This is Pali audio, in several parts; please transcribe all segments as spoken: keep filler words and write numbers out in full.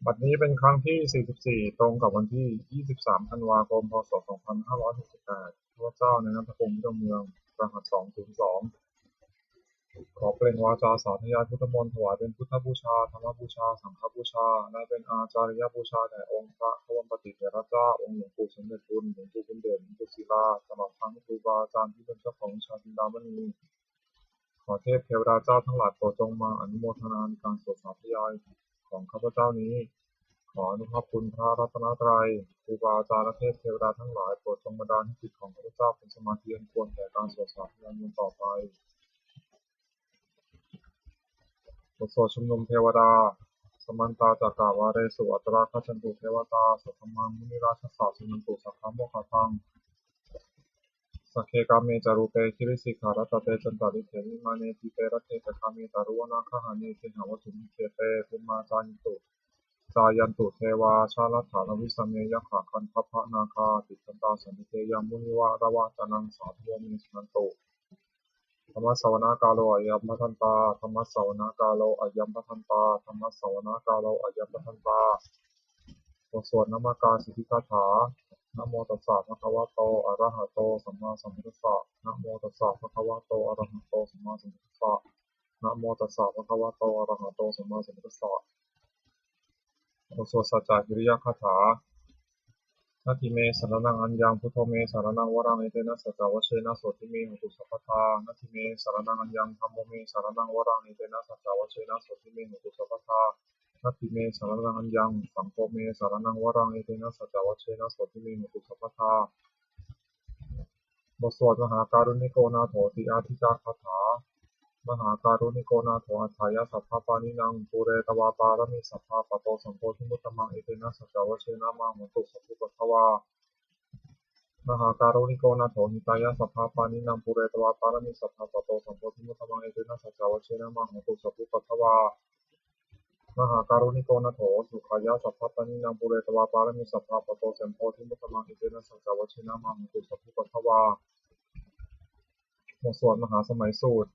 บัดนี้เป็นครั้งที่ สี่สิบสี่ ตรงกับวันที่ ยี่สิบสาม ธันวาคม พ.ศ. สองพันห้าร้อยหกสิบแปด ข้าพเจ้า นายณัฐพงษ์ วิโรจน์เมือง รหัส สองศูนย์สอง ขอเปล่งวาจาสาธยายพุทธมนต์ ถวายเป็นพุทธบูชา ธรรมบูชา สังฆบูชา และเป็นอาจาริยบูชาแด่องค์พระควัมปติเถระเจ้า องค์หลวงปู่สมเด็จบุญ หลวงปู่บุญเด่น หลวงปู่ศิลา ตลอดทั้งครูบาอาจารย์ที่เป็นเจ้าของวิชาจินดามณี ขอเทพเทวดาเจ้าทั้งหลายโปรดจงมาอนุโมทนาในการสวดสาธยายของข้าพเจ้านี้ ขออนุภาพคุณพระรัตนตรัย ครูบาอาจารย์และเทพเทวดาทั้งหลายโปรดจงบันดาลให้จิตของข้าพเจ้าเป็นสมาธิอันควรแก่การสวดสาธยายมนต์ต่อไป บทสวดชุมนุมเทวดา Samantā cakkavāḷesu atrāgacchantu devatā, saddhammaṃ munirājassa suṇantu saggamokkhadaṃ. Sagge kāme ca rūpe girisikharataṭe cantalikkhe vimāne, dīpe raṭṭhe ca gāme taruvanagahane gehavatthumhi khette, bhummā cāyantu cāyantu devā jalathalavisame yakkhagandhabbanāgā, tiṭṭhantā santike yaṃ munivaravacanaṃ sādhavo me suṇantu. Dhammassavanakālo ayambhadantā. Dhammassavanakālo ayambhadantā. Dhammassavanakālo ayambhadantā. บทสวดนมการสิทธิคาถา Namo tassa bhagavato arahato sammāsambuddhassa. Namo tassa bhagavato arahato sammāsambuddhassa. Namo tassa bhagavato arahato sammāsambuddhassa. บทสวดสัจจกิริยคาถา Natthi me saraṇaṃ aññaṃ, buddho me saraṇaṃ varaṃ, etena saccavajjena sotthi me hotu sabbadā. Natthi me saraṇaṃ aññaṃ, dhammo me saraṇaṃ varaṃ, etena saccavajjena sotthi me hotu sabbadā. Natthi me saraṇaṃ aññaṃ, saṅgho me saraṇaṃ varaṃ, etena saccavajjena sotthi me hotu sabbadā. บทสวดมหาการุณิโกนาโถติอาทิกาคาถา Mahākāruṇiko nātho atthāya sabbapāṇinaṃ, pūretvā pāramī sabbā patto sambodhimuttamaṃ, etena saccavajjena mā hontu sabbupaddavā. Mahākāruṇiko nātho hitāya sabbapāṇinaṃ, pūretvā pāramī sabbā patto sambodhimuttamaṃ, etena saccavajjena mā hontu sabbupaddavā. Mahākāruṇiko nātho sukhāya sabbapāṇinaṃ, pūretvā pāramī sabbā patto sambodhimuttamaṃ, etena saccavajjena mā hontu sabbupaddavā. บทสวดมหาสมัยสูตร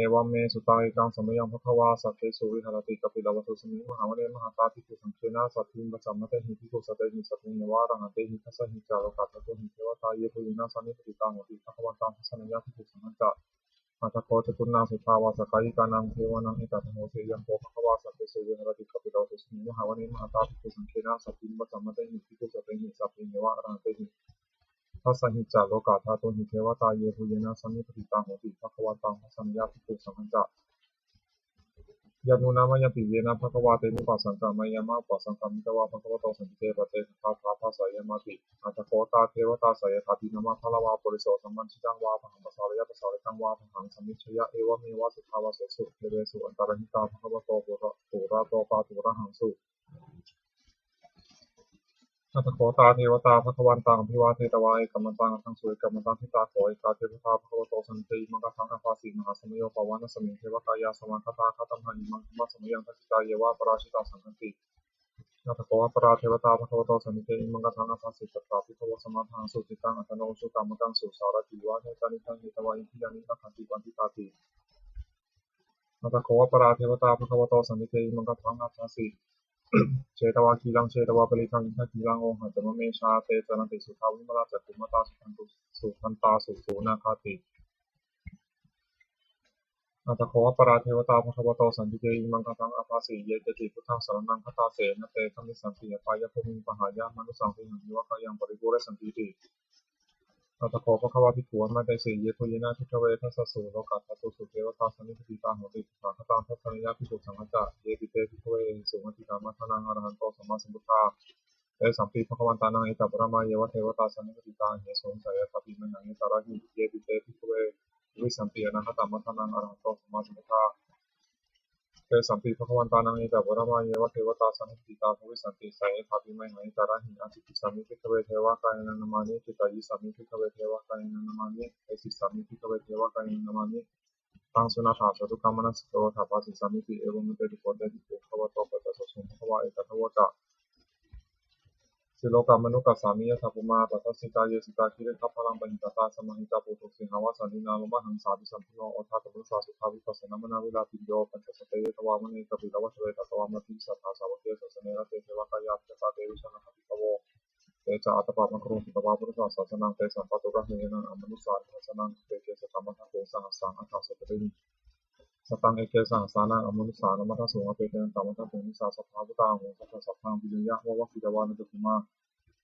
Evaṃ me sutaṃ. Ekaṃ samayaṃ bhagavā sakkesu viharati kapilavatthusmiṃ mahāvane mahatā bhikkhusaṅghena saddhiṃ pañcamattehi bhikkhusatehi sabbeheva arahantehi. Dasahi ca lokadhātūhi devatā yebhuyyena sannipatitā honti bhagavantaṃ dassanāya bhikkhusaṅghañca. Atha kho catunnaṃ suddhāvāsakāyikānaṃ devānaṃ etadahosi: Ayaṃ kho bhagavā sakkesu viharati kapilavatthusmiṃ mahāvane mahatā bhikkhusaṅghena saddhiṃ pañcamattehi bhikkhusatehi sabbeheva arahantehi. Dasahi ca lokadhātūhi devatā yebhuyyena sannipatitā honti bhagavantaṃ dassanāya bhikkhusaṅghañca. Yannūna mayampi yena bhagavā tenupasaṅkameyyāma, mayamāpi upasaṅkamitvā bhagavato santike paccekagāthā bhāseyyāmāti. Atha kho tā devatā seyyathāpi nāma balavā puriso sammiñjitaṃ vā bāhaṃ pasāreyya, pasāritaṃ vā bāhaṃ sammiñjeyya, evameva suddhāvāsesu devesu antarahitā bhagavato purato pāturahaṃsu. Atha kho tā devatā bhagavantaṃ abhivādetvā ekamantaṃ aṭṭhaṃsu. Ekamantaṃ ṭhitā kho ekā devatā bhagavato santike imaṃ gāthaṃ abhāsi: Mahāsamayo pavanasmiṃ, devakāyā samāgatā; āgatamha imaṃ dhammasamayaṃ, dakkhitāyeva aparājitasaṅghanti. Atha kho aparā devatā bhagavato santike imaṃ gāthaṃ abhāsi: Tatra bhikkhavo samādahaṃsu, cittaṃ attano ujukamakaṃsu; sārathīva nettāni gahetvā, indriyāni rakkhanti paṇḍitāti. Atha kho aparā devatā bhagavato santike imaṃ gāthaṃ abhāsi: Chetvā khīlaṃ chetvā palighaṃ, indakhīlaṃ ohaccamanejā; te caranti suddhā vimalā, cakkhumatā sudantā susunāgāti. Atha kho aparā devatā bhagavato santike imaṃ gāthaṃ abhāsi: Ye keci buddhaṃ saraṇaṃ gatāse, na te gamissanti apāyabhūmiṃ; pahāya mānusaṃ dehaṃ, devakāyaṃ paripūressantīti. Atha kho bhagavā bhikkhū āmantesi: Yebhuyyena bhikkhave dasasu lokadhātūsu devatā sannipatitā honti tathāgataṃ dassanāya bhikkhusaṅghañca. Yepi te bhikkhave ahesuṃ atītamaddhānaṃ arahanto sammāsambuddhā, tesampi bhagavantānaṃ etaparamāyeva devatā sannipatitā ahesuṃ, seyyathāpi mayhaṃ etarahi. Yepi te bhikkhave bhavissanti anāgatamaddhānaṃ arahanto sammāsambuddhā, tesampi bhagavantānaṃ etaparamāyeva devatā sannipatitā bhavissanti, seyyathāpi mayhaṃ etarahi. Ācikkhissāmi bhikkhave devakāyānaṃ nāmāni, kittayissāmi bhikkhave devakāyānaṃ nāmāni, desissāmi bhikkhave devakāyānaṃ nāmāni. Taṃ suṇātha sādhukaṃ manasikarotha bhāsissāmīti. Evaṃ bhanteti kho te bhikkhū bhagavato paccassosuṃ. Bhagavā etadavoca: Silokamanukassāmi yattha bhummā tadassitā. Ye sitā girigabbharaṃ pahitattā samāhitā, puthū sīhāva sallīnā lomahaṃsābhisambhuno, odātamanasā suddhā vippasannamanāvilā. Bhiyyo pañcasate ñatvā vane kāpilavatthave, tato āmantayi satthā sāvake sāsane rate. Devakāyā abhikkantā te vijānātha bhikkhavo, te ca ātappamakaruṃ sutvā buddhassa sāsanaṃ. Tesampāturahu ñāṇaṃ amanussāna dassanaṃ, appeke satamaddakkhuṃ sahassaṃ atha sattariṃ, sataṃ eke sahassānaṃ amanussānamaddasuṃ, appekenantamaddakkhuṃ disā sabbā phuṭā ahuṃ. Tattha sabbaṃ abhiññāya vavakkhitvāna cakkhumā,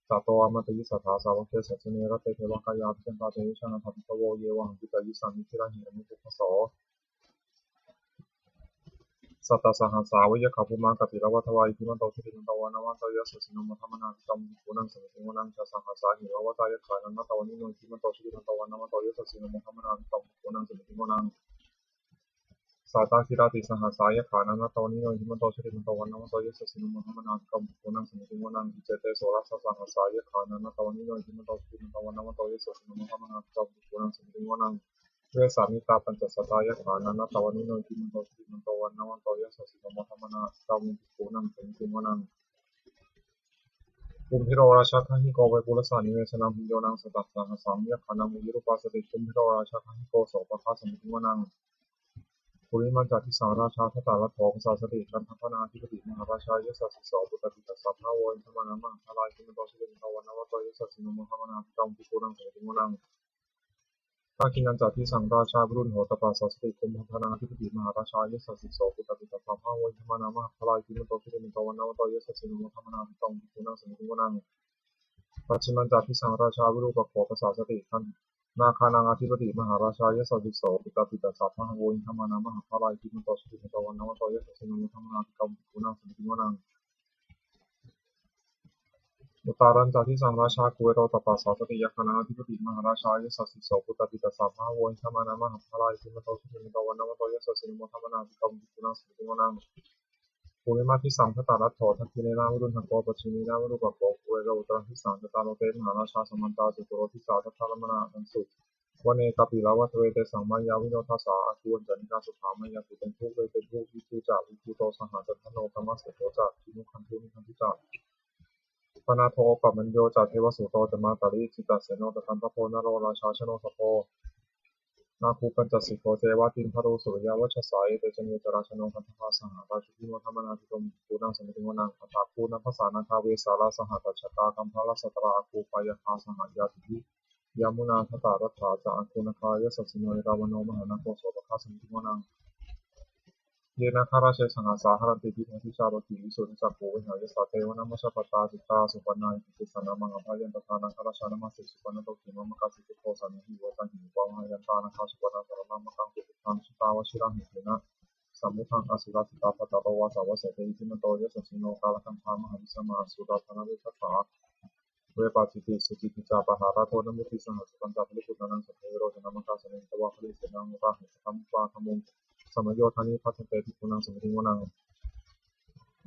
tato āmantayi satthā sāvake sāsane rate. Devakāyā abhikkantā te vijānātha bhikkhavo, ye vohaṃ kittayissāmi girāhi anupubbaso. Sattasahassā va yakkhā bhummā kāpilavatthavā, iddhimanto jutimanto vaṇṇavanto yasassino, modamānā abhikkāmuṃ bhikkhūnaṃ samitiṃ vanaṃ. Chasahassā hemavatā yakkhā nānattavaṇṇino, iddhimanto jutimanto vaṇṇavanto yasassino, modamānā abhikkāmuṃ bhikkhūnaṃ samitiṃ vanaṃ. Sātāgirā tisahassā yakkhā nānattavaṇṇino, iddhimanto jutimanto vaṇṇavanto yasassino, modamānā abhikkāmuṃ bhikkhūnaṃ samitiṃ vanaṃ. Iccete soḷasasahassā yakkhā nānattavaṇṇino, iddhimanto jutimanto vaṇṇavanto yasassino, modamānā abhikkāmuṃ bhikkhūnaṃ samitiṃ vanaṃ. Vessāmittā pañcasatā yakkhā nānattavaṇṇino, iddhimanto jutimanto vaṇṇavanto yasassino, modamānā abhikkāmuṃ bhikkhūnaṃ samitiṃ vanaṃ. Kumbhīro rājagahiko vepullassa nivesanaṃ, bhiyyo naṃ satasahassaṃ yakkhānaṃ payirupāsati. Kumbhīro rājagahiko sopāga samitiṃ vanaṃ. Purimañca disaṃ rājā dhataraṭṭho pasāsati, gandhabbānaṃ ādhipati mahārājā yasassi so. Puttāpi tassa bahavo indanāmā mahabbalā, iddhimanto jutimanto vaṇṇavanto yasassino, modamānā abhikkāmuṃ bhikkhūnaṃ samitiṃ vanaṃ. Dakkhiṇañca disaṃ rājā virūḷho tappasāsati, kumbhaṇḍānaṃ ādhipati mahārājā yasassi so. Puttāpi tassa bahavo indanāmā mahabbalā, iddhimanto jutimanto vaṇṇavanto yasassino, modamānā abhikkāmuṃ bhikkhūnaṃ samitiṃ vanaṃ. Pacchimañca disaṃ rājā virūpakkho pasāsati, nāgānaṃ ādhipati mahārājā yasassi so. Puttāpi tassa bahavo indanāmā mahabbalā, iddhimanto jutimanto vaṇṇavanto yasassino, modamānā abhikkāmuṃ bhikkhūnaṃ samitiṃ vanaṃ. Uttarañca disaṃ rājā kuvero tappasāsati, yakkhānaṃ ādhipati mahārājā yasassi so. Puttāpi tassa bahavo indanāmā mahabbalā, iddhimanto jutimanto vaṇṇavanto yasassino, modamānā abhikkāmuṃ bhikkhūnaṃ samitiṃ vanaṃ. Purimaṃ disaṃ dhataraṭṭho, dakkhiṇena virūḷhako, pacchimena virūpakkho, kuvero uttaraṃ disaṃ. Cattāro te mahārājā samantā caturo disā, daddallamānā aṭṭhaṃsu vane kāpilavatthave. Tesaṃ māyāvino dāsā āgū vañcanikā saṭhā, māyā kuṭeṇḍu veṭeṇḍu viṭū ca viṭuṭo saha, candano kāmaseṭṭho ca kinnughaṇḍu nighaṇḍu ca, panādo opamañño ca devasūto ca mātali, cittaseno ca gandhabbo naḷo rājā janosabho, āgū pañcasikho ceva timbarū suriyavacchasā. Ete caññe ca rājāno gandhabbā saha rājubhi, modamānā abhikkāmuṃ bhikkhūnaṃ samitiṃ vanaṃ. Athāgū nābhasā nāgā vesālā saha tacchakā, kambalassatarā āgū pāyāgā saha ñātibhi, yāmunā dhataraṭṭhā ca āgū nāgā yasassino, erāvaṇo mahānāgo sopāga samitiṃ vanaṃ. Ye nāgarāje sahasā haranti, dibbā dijā pakkhi visuddhacakkhū, vehāyasā te vanamajjhapattā, citrā supaṇṇā iti tesa nāmaṃ. Abhayantadā nāgarājānamāsi, supaṇṇato khemamakāsi buddho, saṇhāhi vācāhi upavhayantā, nāgā supaṇṇā saraṇamakaṃsu buddhaṃ. Jitā vajirahatthena samuddaṃ asurā sitā, bhātaro vāsavassete iddhimanto yasassino, kālakañjā mahābhismā asurā dānaveghasā, vepacitti sucitti ca pahārādo namucī saha. Satañca baliputtānaṃ samayodānamakāsane, jitvā balisenaṃ rāhubhaddamupāgamuṃ, samayodāni bhaddante bhikkhūnaṃ samitiṃ vanaṃ.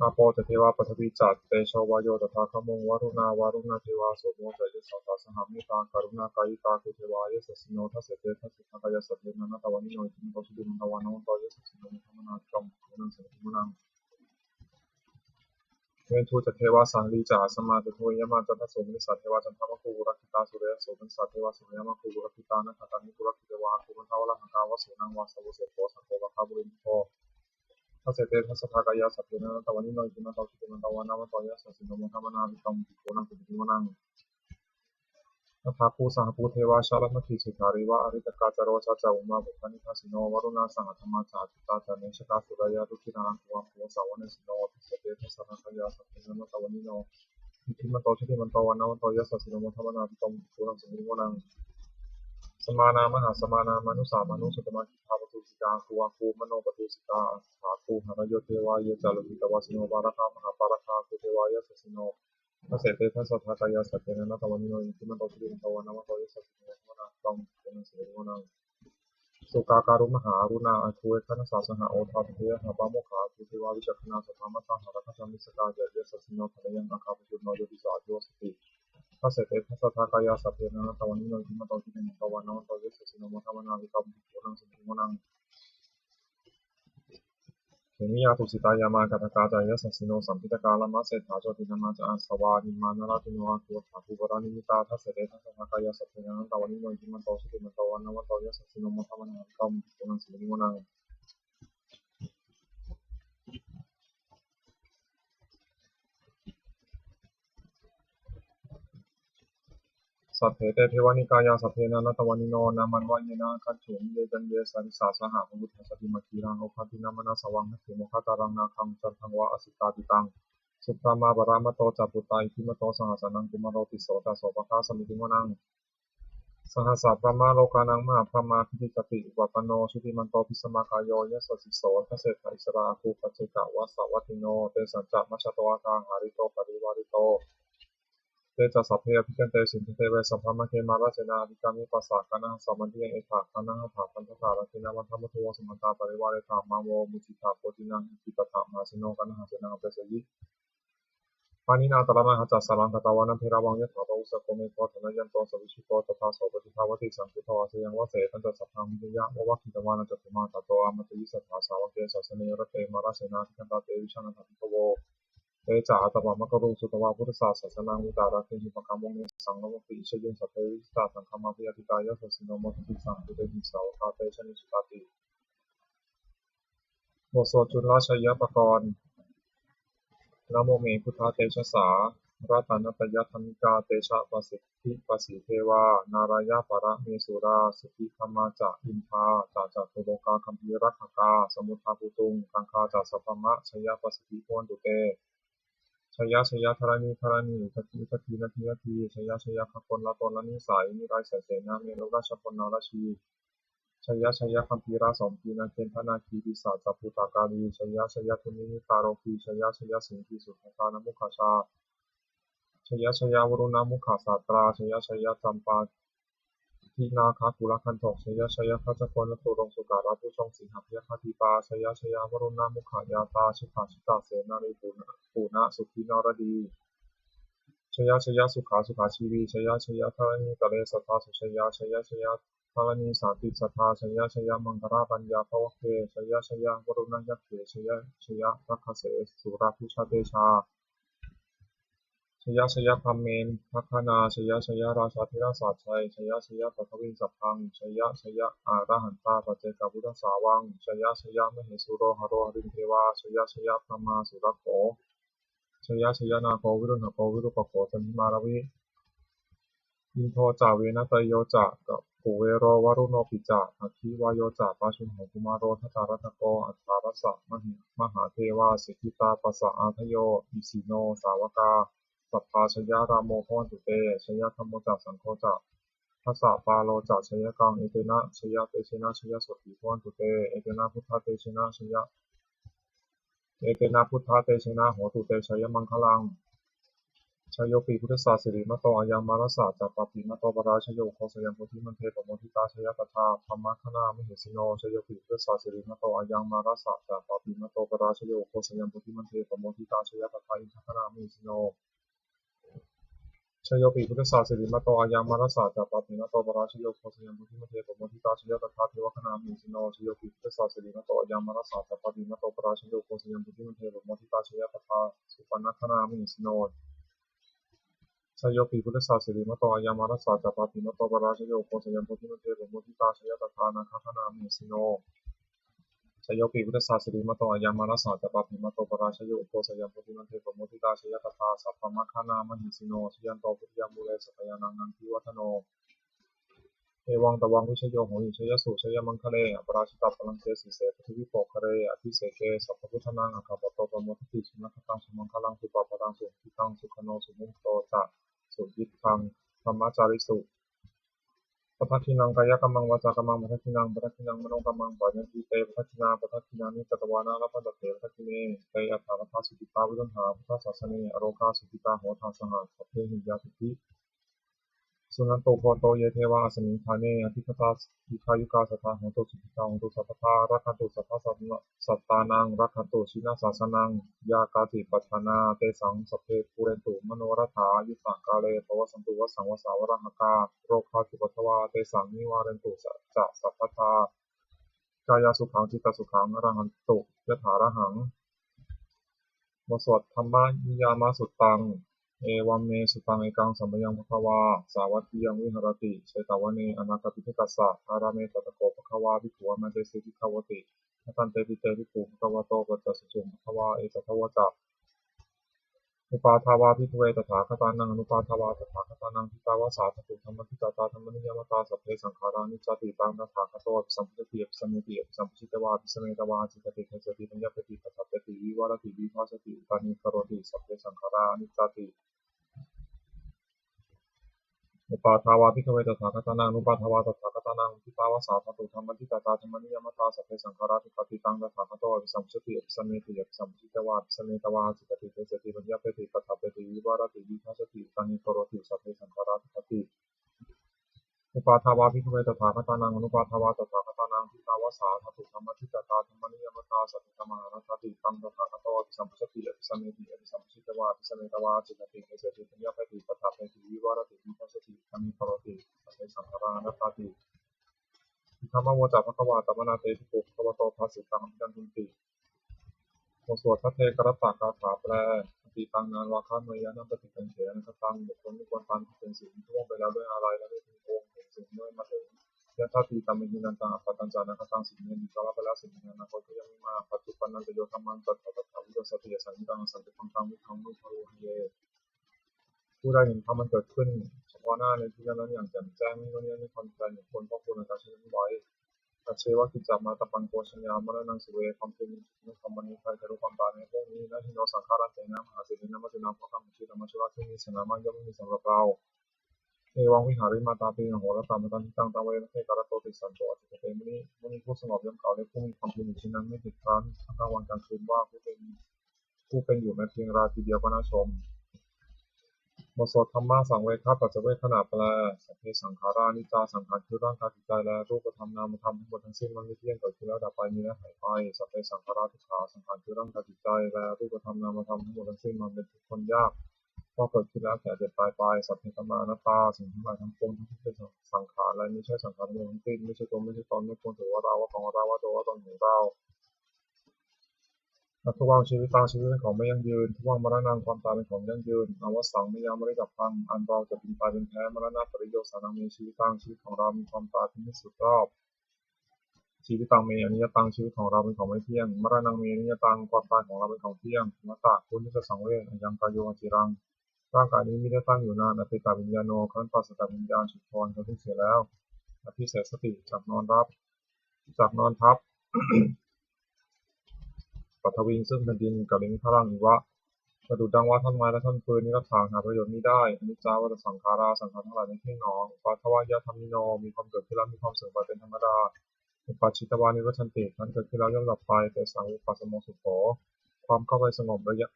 Āpo ca devā paṭhavī ca tejo vāyo tadāgamuṃ, varuṇā vāruṇā devā somo ca yasasā saha, mettākaruṇākāyikā āgū devā yasassino, dasete dasadhā kāyā sabbe nānattavaṇṇino, iddhimanto jutimanto vaṇṇavanto yasassino, modamānā abhikkāmuṃ bhikkhūnaṃ samitiṃ vanaṃ. Veṇḍū ca devā sahalī ca asamā ca duve yamā, candassūpanisā devā candamāgū purakkhitā, suriyassūpanisā devā suriyamāgū purakkhitā, nakkhattāni purakkhitā devā āgū mandavalāhakā, vasūnaṃ vāsavo seṭṭho sakkopāga purindado, dasete dasadhā kāyā sabbe nānattavaṇṇino, iddhimanto jutimanto vaṇṇavanto yasassino, modamānā abhikkāmuṃ bhikkhūnaṃ samitiṃ vanaṃ. Athāgū sahabhū devā jalamaggisikhāriva, ariṭṭhakā ca rojā ca ummāpupphanibhāsino, varuṇā sahadhammā ca accutā ca anejakā, sūleyyarucirā āgū āgū vāsavanesino, dasete dasadhā kāyā sabbe nānattavaṇṇino, iddhimanto jutimanto vaṇṇavanto yasassino, modamānā abhikkāmuṃ bhikkhūnaṃ samitiṃ vanaṃ. Samānā mahāsamānā mānusā mānusuttamā, khiḍḍāpadosikā āgū āgū manopadosikā, athāgū harayo devā ye ca lohitavāsino, pāragā mahāpāragā āgū devā yasassino, dasete dasadhā kāyā sabbe nānattavaṇṇino, iddhimanto jutimanto vaṇṇavanto yasassino, modamānā abhikkāmuṃ bhikkhūnaṃ samitiṃ vanaṃ. Sukkā karumhā aruṇā āgū veghanasā saha, odātagayhā pāmokkhā āgū devā vicakkhaṇā, sadāmattā hāragajā missakā ca yasassino, thanayaṃ āgā pajunno yo disā abhivassati, dasete dasadhā kāyā sabbe nānattavaṇṇino, iddhimanto jutimanto vaṇṇavanto yasassino, modamānā abhikkāmuṃ bhikkhūnaṃ samitiṃ vanaṃ. Khemiyā tusitā yāmā kaṭṭhakā ca yasassino, lambitakā lāmaseṭṭhā jotināmā ca āsavā, nimmānaratino āgū accā puggalā nivutā. Dasete dasadhā kāyā sabbe nānattavaṇṇino, iddhimanto jutimanto vaṇṇavanto yasassino, modamānā abhikkāmuṃ bhikkhūnaṃ samitiṃ vanaṃ. Sabbe te devanikāyā sabbe nānattavaṇṇino, nāmanvayena āgañchuṃ ye caññe sadisā saha. Pavutthajātimakkhīlaṃ oghatiṇṇamanā savaṃ, dakkhemoghataraṃ nāgaṃ candaṃva asitātitaṃ. Subrahmā paramatto ca puttā iddhimato saha, sanaṅkumāro tisso ca sopāga samitiṃ vanaṃ. Sahassabrahmalokānaṃ mahābrahmābhitiṭṭhati, upapanno jutimanto bhismākāyo yasassi so. Dasettha issarā āgū paccekavasavattino, tesañca majjhato āgā hārito parivārito. Te ca sabbe abhikkante sainde deve sabrahmake, mārasenā abhikkāmi passa kaṇhassa mandiyaṃ. Etha gaṇhatha bandhatha rāgena bandhamatthu vo, samantā parivāretha mā vo muñcittha koci naṃ. Iti tattha mahāseno kaṇhasenaṃ apesayi, pāṇinā talamāhacca saraṃ katvāna bheravaṃ. Yathā pāvussako megho thanayanto savijjuko, tadā so paccudāvatti saṅkuddho asayaṃvase. Tañca sabbaṃ abhiññāya vavakkhitvāna cakkhumā, tato āmantayi satthā sāvake sāsane rate. Mārasenā abhikkantā te vijānātha bhikkhavo, te ca ātappamakaruṃ sutvā buddhassa sāsanaṃ. Vītarāgehi pakkāmuṃ nesaṃ lomapi iñjayuṃ, sabbe vijitasaṅgāmā bhayātītā yasassino, modanti saha bhūtehi sāvakā te janesutāti. บทสวดจุลชัยปกรณ์ Namo me buddhatejasā ratanattayadhammikā, tejapasiddhi pasīdevā nārāyaparamesurā, siddhibrahmā ca indā ca catulokā gambhīrakkhakā, samuddā bhūtuṃ gaṅgā ca sabrahmajayapasiddhi bhavantu te. Jaya jaya dharaṇi dharaṇī udadhi udadhī nadi nadī, jaya jaya gaganalatanalanisai nirayasayasena merurājabalanarajī, jaya jaya gambhīrasombhī nāgendanāgī pisācabhūtakālī, jaya jaya dunnimittarogī, jaya jaya siṅgīsudādānamukhajā, jaya jaya varuṇamukhasātrā, jaya jaya campā dināgakulagantho, jaya jaya gajagonnaturaṅga sukarabhujaṅga sīhabyagghadīpā, jaya jaya varuṇamukhayātrā jitajitasenārī puna puna suddhi naradī, jaya jaya sukhā sukhā jīvī, jaya jaya dharaṇītale sadā sujayā, jaya jaya dharaṇī santi sadā, jaya jaya maṅkararājaṃ bhavagge, jaya jaya varuṇayakkhe, jaya jaya rakkhase surabhujatejā, jaya jaya brahmendagaṇā, jaya jaya rājādhirājasājjai, jaya jaya paṭhaviṃ sabbaṃ, jaya jaya arahantā paccekabuddhasāvaṃ, jaya jaya mahesuro haro harindevā, jaya jaya brahmā surakkho, jaya jaya nāgo viruḷhako virūpakkho candimā ravi, indo ca venateyyo ca kuvero varuṇopi ca, aggi vāyo ca pājuṇho kumāro dhataraṭṭhako, aṭṭhārasa mahā mahādevā siddhitāpasa-ādayo, isino sāvakā sabbā jaya rāmo bhavantu te, jaya dhammo ca saṅgho ca dasapālo ca jayakaṃ, etena jayatejena jayasotthī bhavantu te, etena buddhatejena jaya etena buddhatejena hotu te jayamaṅgalaṃ. Jayopi buddhassa sirīmato ayaṃ, mārassa ca pāpimato parājayo, ugghosayaṃ bodhimaṇḍe pamoditā, jaya tadā brahmagaṇā mahesino. Jayopi buddhassa sirīmato ayaṃ, mārassa ca pāpimato parājayo, ugghosayaṃ bodhimaṇḍe pamoditā, jaya tadā indagaṇā mahesino. Jayopi buddhassa sirīmato ayaṃ, mārassa ca pāpimato parājayo, ugghosayaṃ bodhimaṇḍe pamoditā, jaya tadā devagaṇā mahesino. Jayopi buddhassa sirīmato ayaṃ, mārassa ca pāpimato parājayo, ugghosayaṃ bodhimaṇḍe pamoditā, jaya tadā supaṇṇagaṇā mahesino. Jayopi buddhassa sirīmato ayaṃ, mārassa ca pāpimato parājayo, ugghosayaṃ bodhimaṇḍe pamoditā, jaya tadā nāgagaṇā mahesino. Jayopi buddhassa sirīmato ayaṃ, mārassa ca pāpimato parājayo, ugghosayaṃ bodhimaṇḍe pamoditā, jaya tadā sabrahmagaṇā mahesino. Jayanto bodhiyā mūle sakyānaṃ nandivaḍḍhano, evaṃ tvaṃ vijayo hohi jayassu jayamaṅgale. Aparājitapallaṅke sīse paṭhavipokkhare abhiseke sabbabuddhānaṃ aggappatto pamodati. Sunakkhattaṃ sumaṅgalaṃ supabhātaṃ suhuṭṭhitaṃ, sukhaṇo sumuhutto ca suyiṭṭhaṃ brahmacārisu. Padakkhiṇaṃ kāyakammaṃ vācākammaṃ padakkhiṇaṃ, padakkhiṇaṃ manokammaṃ paṇidhī te padakkhiṇā, padakkhiṇāni katvāna labhantatthe padakkhiṇe. Te atthaladdhā sukhitā viruḷhā buddhasāsane, arogā sukhitā hotha saha sabbehi ñātibhi. Suṇantu bhonto ye devā asmiṃ ṭhāne adhigatā, dīghāyukā sadā hontu, sukhitā hontu sabbadā, rakkhantu sabbasattānaṃ, rakkhantu jinasāsanaṃ. Yā kāci patthanā tesaṃ sabbe pūrentu manorathā, yuttakāle pavassantu vassaṃ vassā valāhakā, rogā cupaddavā tesaṃ nivārentu ca sabbadā. kāyasukhaṃ cittasukhaṃ arahantu yathārahaṃ. บทสวด Dhammaniyāmasuttaṃ. Evaṃ me sutaṃ. Ekaṃ samayaṃ bhagavā sāvatthiyaṃ viharati jetavane anāthapiṇḍikassa ārāme. Tatra kho bhagavā bhikkhū āmantesi bhikkhavoti. Bhadanteti te bhikkhū bhagavato paccassosuṃ. Bhagavā etadavoca. Uppādā vā bhikkhave tathāgatānaṃ anuppādā vā tathāgatānaṃ ṭhitā va sā dhātu dhammaṭṭhitatā dhammaniyāmatā sabbe saṅkhārā aniccāti. Taṃ tathāgato abhisambujjhati abhisameti abhisambujjhitvā abhisametvā ācikkhati deseti paññapeti paṭṭhapeti vivarati vibhajati uttānīkaroti sabbe saṅkhārā aniccāti. Uppādā vā bhikkhave tathāgatānaṃ anuppādā vā tathāgatānaṃ ṭhitā va sā dhātu dhammaṭṭhitatā dhammaniyāmatā sabbe saṅkhārā dukkhāti. Taṃ tathāgato abhisambujjhati abhisameti abhisambujjhitvā abhisametvā ācikkhati deseti paññapeti paṭṭhapeti vivarati vibhajati uttānīkaroti sabbe saṅkhārā dukkhāti. Uppādā vā bhikkhave tathāgatānaṃ anuppādā vā tathāgatānaṃ ṭhitā va sā dhātu dhammaṭṭhitatā dhammaniyāmatā sabbe dhammā anattāti. Taṃ tathāgato abhisambujjhati abhisameti abhisambujjhitvā abhisametvā ācikkhati deseti paññapeti paṭṭhapeti vivarati vibhajati uttānīkaroti sabbe saṅkhārā anattāti. Idamavoca bhagavā. Attamanā te bhikkhū bhagavato bhāsitaṃ abhinandunti. บทสวดภัทเทกรัตตคาถาแปล. Atītaṃ nānvāgameyya nappaṭikaṅkhe anāgataṃ. บุคคลไม่ควรปรารภพเห็นสิ่งที่ล่วงไปแล้วด้วยอาลัย และไม่พึงพะวงเห็นสิ่งที่ยังไม่มาถึง Yadatītampahīnantaṃ appattañca anāgataṃ. สิ่งที่อดีตก็ละไปแล้ว สิ่งที่อนาคตก็ยังไม่มา Paccuppannañca yo dhammaṃ tattha tattha vipassati asaṃhiraṃ asantuppakkaṃ vijjānamūpagohaye. ผู้ใดเห็นธรรมอันเกิดขึ้นเฉพาะหน้าในที่นั้นๆอย่างแจ่มแจ้ง ไม่งอนแง่นไม่คลอนแคลน อย่างควรพอกพูนอาการเช่นนั้นไว้ Ajjeva kiccamātappaṃ ko jaññā maraṇaṃ suve. ความเพียรเป็นสุขของธรรม วันนี้ใครจะรู้ความตายแม้พรุ่งนี้ Na hi no saṅkharaṃ cenaṃ mahāsenena maccunā bhogaṃ uddiṭṭhaṃ majjhā. ซึ่งมีเสนามากย่อมไม่มีสำหรับเรา Evaṃ vihārimātāpiṃ ahorattamatanditaṃ taṃ ve bhaddekarattoti santo ācikkhate muni. มุนีผู้สงบย่อมกล่าวเรียกผู้มีความเพียรอยู่เช่นนั้น ไม่หยุดครั้นทั้งกลางวันกลางคืนว่า ผู้เป็น ผู้เป็นอยู่แม้เพียงราตรีเดียวก็น่าชม บทสวดธัมมสังเวคปัจจเวกขณะแปล. Sabbe saṅkhārā aniccā. สังขารคือร่างกายจิตใจและรูปธรรมนามธรรมทั้งหมดทั้งสิ้นมันไม่เที่ยง เกิดขึ้นแล้วดับไป มีและหายไป Sabbe saṅkhārā dukkhā. สังขารคือร่างกายจิตใจและรูปธรรมนามธรรมทั้งหมดทั้งสิ้นมันเป็นทุกข์ทนยาก เพราะเกิดขึ้นแล้วแก่เจ็บตายไป Sabbe dhammā anattā. สิ่งทั้งหลายทั้งปวงทั้งที่เป็นสังขารและมิใช่สังขารทั้งหมดทั้งสิ้น ไม่ใช่ตัวไม่ใช่ตน ไม่ควรถือว่าเราว่าของเราว่าตัวว่าตนของเรา Adhuvaṃ jīvitaṃ. ชีวิตเป็นของไม่ยั่งยืน Dhuvaṃ maraṇaṃ. ความตายเป็นของยั่งยืน Avassaṃ mayā maritabbaṃ. อันเราจะพึงตายเป็นแท้ Maraṇapariyosānaṃ me jīvitaṃ. ชีวิตของเรามีความตายเป็นที่สุดรอบ Jīvitaṃ me aniyataṃ. ชีวิตของเราเป็นของไม่เที่ยง Maraṇaṃ me aniyataṃ. ความตายของเราเป็นของเที่ยง Vata puññassa saṃvere. Ayaṃ kāyo aciraṃ. ร่างกายนี้มิได้ตั้งอยู่นาน Apetaviññāṇo. ครั้นปราศจากวิญญาณ Chuḍḍho. อันเขาทิ้งเสียแล้ว Adhisessati. จักนอนรับ จักนอนทับ Pathaviṃ. ซึ่งแผ่นดิน Kaliṅgaraṃ iva. ประดุจดังว่าท่อนไม้และท่อนฟืน Niratthaṃ. หาประโยชน์มิได้ Aniccā vata saṅkhārā. สังขารทั้งหลายไม่เที่ยงหนอ Uppādavayadhammino. มีความเกิดขึ้นแล้วมีความเสื่อมไปเป็นธรรมดา Uppajjitvā nirujjhanti. ครั้นเกิดขึ้นแล้วย่อมดับไป Tesaṃ vūpasamo sukho. ความเข้าไปสงบระงับ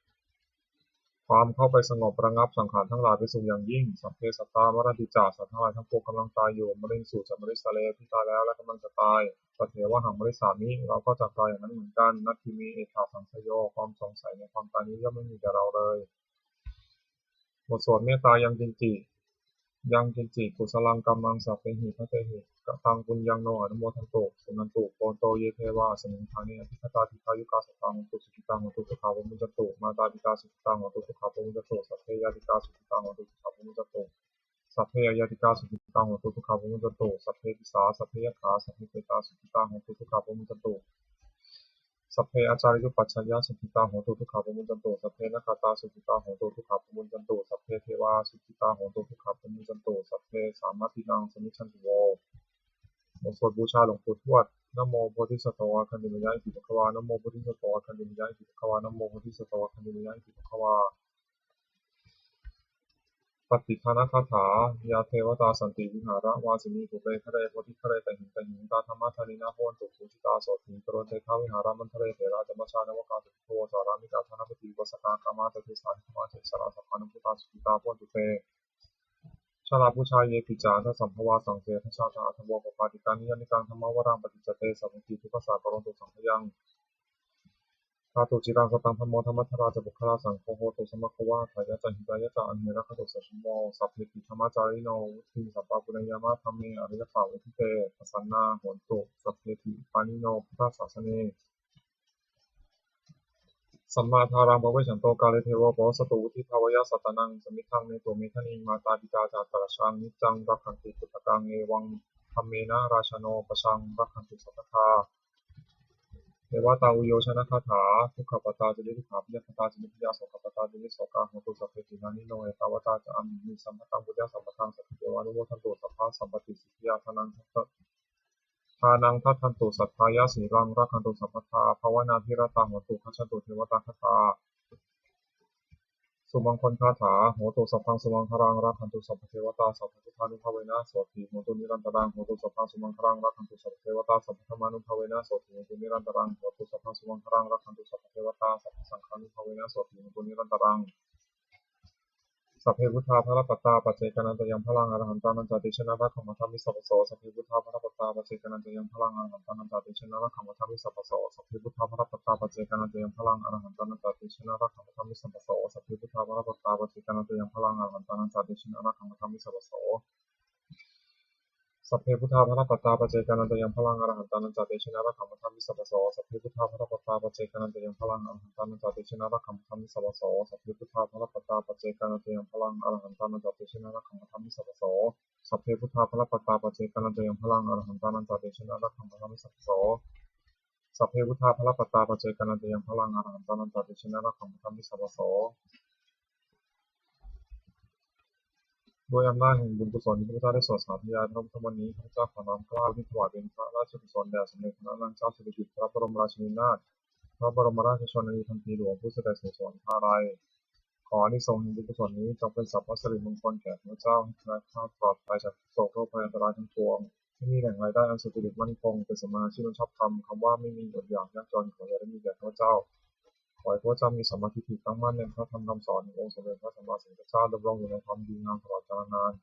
ความเข้าไปสงบระงับสังขารทั้งหลายเป็นสุขอย่างยิ่ง Sabbe sattā maranti ca. สัตว์ทั้งหลายทั้งปวงกำลังตายอยู่ Mariṃsu ca marissare. ที่ตายแล้วและกำลังจะตาย Tathevāhaṃ marissāmi. เราก็จักตายอย่างนั้นเหมือนกัน Natthi me ettha saṃsayo. ความสงสัยในความตายนี้ย่อมไม่มีแก่เราเลย บทสวดเมตตา Yaṅkiñci Yaṅkiñci kusalaṃ kammaṃ sabbehi katehi kataṃ puññaṃ no anumodantu. Suṇantu bhonto ye devā asmiṃ ṭhāne adhigatā dīghāyukā sadā hontu sukhitā hontu dukkhā pamuñcantu. Mātāpitā sukhitā hontu dukkhā pamuñcantu. Sabbe ñātikā sukhitā hontu dukkhā pamuñcantu. Sabbe aññātikā sukhitā hontu dukkhā pamuñcantu. Sabbe pisā sabbe yakkhā sabbe petā sukhitā hontu dukkhā pamuñcantu. Sabbe ācariyupajjhāyā sukhitā hontu dukkhā pamuñcantu. Sabbe nakkhattā sukhitā hontu dukkhā pamuñcantu. Sabbe devā sukhitā hontu dukkhā pamuñcantu. Sabbe sampattīnaṃ samijjhantu vo. บทสวดบูชาหลวงปู่ทวด Namo bodhisatto āgantimāya iti bhagavā. Namo bodhisatto āgantimāya iti bhagavā. Namo bodhisatto āgantimāya iti bhagavā. Pattidānagāthā. Yā devatā santi vihāravāsinī, pubbe ghare bodhighare tahiṃ tahiṃ, tā dhammadānena bhavantu pūjitā sotthiṃ karontedha vihāramaṇḍale. Therā ca majjhā navakā ca bhikkhavo, sārāmikā dānapatī upāsakā, gāmā ca desā nigamā ca issarā, sappāṇabhūtā sukhitā bhavantu te. Jalābujā yepi ca aṇḍasambhavā, saṃsedajātā athavopapātikā, niyyānikaṃ dhammavaraṃ paṭicca te, sabbapāṇi dukkhassa karontu saṅkhayaṃ. Ṭhātu ciraṃ sataṃ dhammo, dhammaddharā ca puggalā, saṅgho hotu samaggo va, atthāya ca hitāya ca. Amhe rakkhatu saddhammo, sabbepi dhammacārino, vuḍḍhiṃ sampāpuṇeyyāma, dhamme ariyappavedite. Pasannā hontu sabbepi pāṇino buddhasāsane. Sammā dhāraṃ pavecchanto, kāle devo pavassatu, vuḍḍhibhāvāya sattānaṃ, samiddhaṃ netu medaniṃ. Mātā pitā ca atrajaṃ, niccaṃ rakkhanti puttakaṃ, evaṃ dhammena rājāno, pajaṃ rakkhantu sabbadā. Devatāuyyojanagāthā. Dukkhappattā ca niddukkhā, bhayappattā ca nibbhayā, sokappattā ca nissokā, hontu sabbepi pāṇino. Ettāvatā ca amhehi, sambhataṃ puññasampadaṃ, sabbe devānumodantu, sabbasampattisiddhiyā. Dānaṃ dadantu saddhāya, sīlaṃ rakkhantu sabbadā, bhāvanābhiratā hontu, gacchantu devatāgatā. Sumaṅgalagāthā. Hotu sabbaṃ sumaṅgalaṃ, rakkhantu sabbadevatā, sabbabuddhānubhāvena sotthī hontu nirantaraṃ. Hotu sabbaṃ sumaṅgalaṃ, rakkhantu sabbadevatā, sabbadhammānubhāvena sotthī hontu nirantaraṃ. Hotu sabbaṃ sumaṅgalaṃ, rakkhantu sabbadevatā, sabbasaṅghānubhāvena sotthī hontu nirantaraṃ. Sabbe buddhā balappattā, paccekānañca yaṃ balaṃ, arahantānañca tejena, rakkhaṃ bandhāmi sabbaso. Sabbe buddhā balappattā, paccekānañca yaṃ balaṃ, arahantānañca tejena, rakkhaṃ bandhāmi sabbaso. Sabbe buddhā balappattā, paccekānañca yaṃ balaṃ, arahantānañca tejena, rakkhaṃ bandhāmi sabbaso. Sabbe buddhā balappattā, paccekānañca yaṃ balaṃ, arahantānañca tejena, rakkhaṃ bandhāmi sabbaso. Sabbe buddhā balappattā, paccekānañca yaṃ balaṃ, arahantānañca tejena, rakkhaṃ bandhāmi sabbaso. Sabbe buddhā balappattā, paccekānañca yaṃ balaṃ, arahantānañca tejena, rakkhaṃ bandhāmi sabbaso. Sabbe buddhā balappattā, paccekānañca yaṃ balaṃ, arahantānañca tejena, rakkhaṃ bandhāmi sabbaso. Sabbe buddhā balappattā, paccekānañca yaṃ balaṃ, arahantānañca tejena, rakkhaṃ bandhāmi sabbaso. Sabbe buddhā balappattā, paccekānañca yaṃ balaṃ, arahantānañca tejena, rakkhaṃ bandhāmi sabbaso. ด้วยอำนาจแห่งบุญกุศลที่ข้าพเจ้าได้สวดสาธยายพระพุทธมนต์นี้ ข้าพเจ้าขอน้อมเกล้าถวายเป็นพระราชกุศลแด่สมเด็จพระนางเจ้าสิริกิติ์ พระบรมราชินีนาถ พระบรมราชชนนีพันปีหลวง ผู้เสด็จสู่สวรรคาลัย ขออานิสงส์แห่งบุญกุศลนี้จงเป็นสัพพสิริมงคลแก่ข้าพเจ้า ให้แคล้วคลาดปลอดภัยจากทุกข์โศกโรคภัยอันตรายทั้งปวง ให้มีแหล่งรายได้อันสุจริตมั่นคง เป็นสัมมาอาชีพอันชอบธรรม คำว่าไม่มี อดอยากยากจน ขออย่าได้มีแก่ข้าพเจ้า ขอให้ข้าพเจ้ามีสัมมาทิฏฐิตั้งมั่นในพระธรรมคำสอนขององค์สมเด็จพระสัมมาสัมพุทธเจ้า ดำรงอยู่ในความดีงามตลอดกาลนาน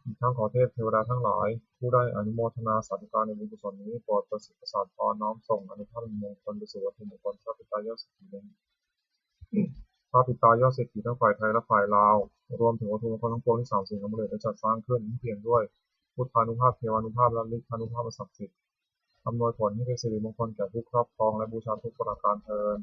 อีกทั้งขอเทพเทวดาทั้งหลาย ผู้ได้อนุโมทนาสาธุการในบุญกุศลนี้ โปรดประสิทธิ์ประสาทพรน้อมส่งอานุภาพแห่งมงคลไปสู่วัตถุมงคลพระปิดตายอดเศรษฐีใน พระปิดตายอดเศรษฐีทั้งฝ่ายไทยและฝ่ายลาว รวมถึงวัตถุมงคลทั้งปวงที่สามสิงห์อมฤตได้จัดสร้างขึ้นให้เปี่ยมด้วยพุทธานุภาพ เทวานุภาพ และฤทธานุภาพอันศักดิ์สิทธิ์ อำนวยผลให้เป็นสิริมงคลแก่ผู้ครอบครองและบูชาทุกประการเทอญ